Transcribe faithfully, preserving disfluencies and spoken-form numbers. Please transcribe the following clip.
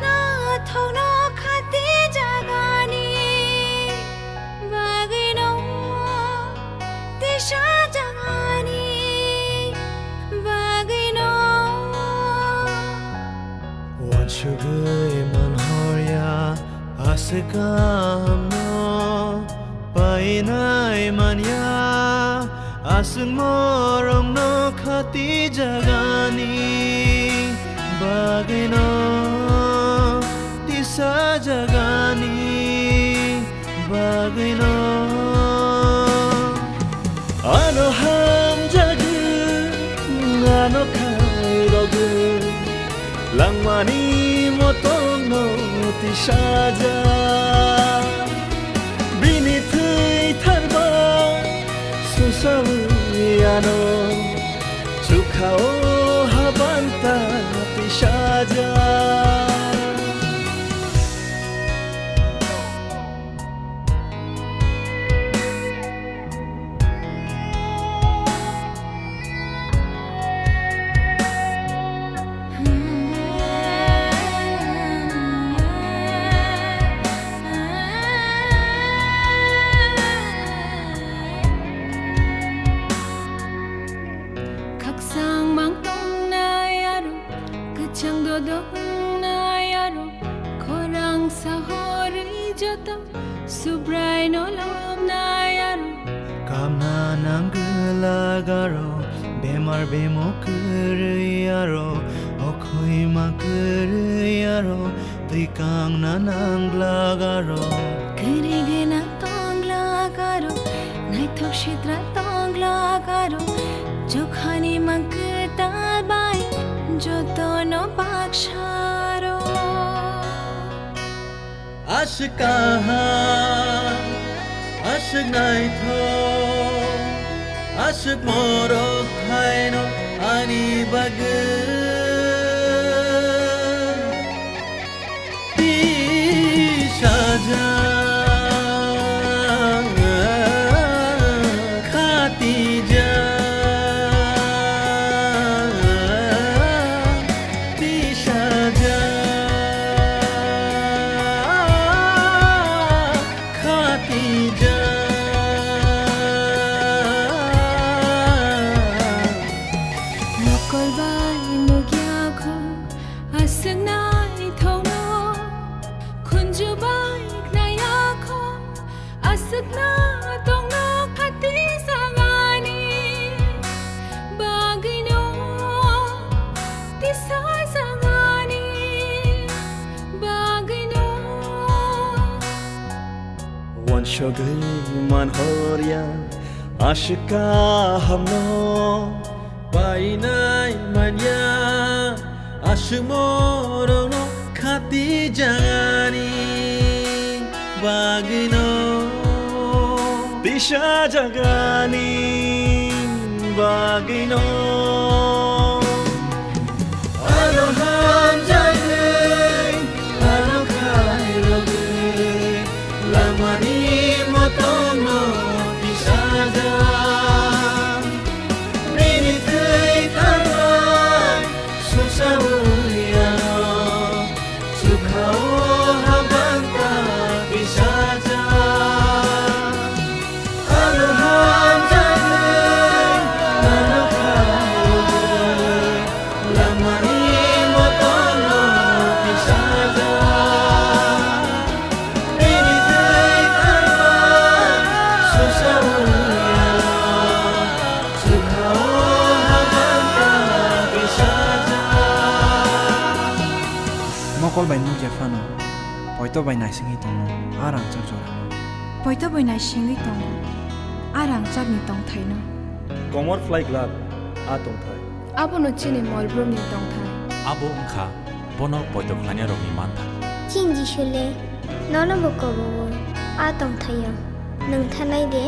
Nathokno khati jagani bagwino, tisa jagani bagwino. Wansugwi manhorya aswk kahamno, painai manya aswk morokno khati jagani bagwino, tisa jagani bagwino. Ano hamjagwi, ano khairogwi, langmani motongno tisaja. Bini thwi tharbai susawi ano, chukhao habanta tisaja. Khakchang mang tongnai aro, kwchang dodok wngnai aro, khorang sahorwi joto Subraino lobnai aro. Kamna nang gwlak aro, bemar bemo kwrwi aro, okhoi ma kwrwi aro, twi kangna nang glak aro. Kwrwi gwnang tong glak aro, naithok sitra tong glak aro, jokhani mang kwtal bai jotono baksa aro. Aswk kaham, aswk naithok, aswk morok phaino ani bagwi. Tisa jak, khati jak, tisa jak, khati jak. Mokol bai nukya kho, aswk naithokno, khunju bai khnaya kho, aswk naithokno khati jagani bagwino, tisa jagani bagwino. Wansugwi manhorya aswk kahamno, painai manya aswk morokno khati jagani bagwino, tisa jagani bagwino. Ano hamjagwi, ano khairogwi, langmani motono tisajak. Bini thwi tharbai susaui ano, chukhao habanta tisajak. Ano hamjagwi, ano khairogwi, langmani motono tisajak. Bini thwi tharbai susaui ano, chukhao habanta tisajak. Mokol bai nukya phano, poito bai naisingwi tongo a rangchak jorano. Poito bai naisingwi tongo a rangchakni tongthaino. Komor phlai glak a tongthai. Abono chini molbrumni tongthai. Abo wngkha bono poito khlainairokni manthai. Chini Jisule nono bo kobogo a tongthaio. Nwng thanai de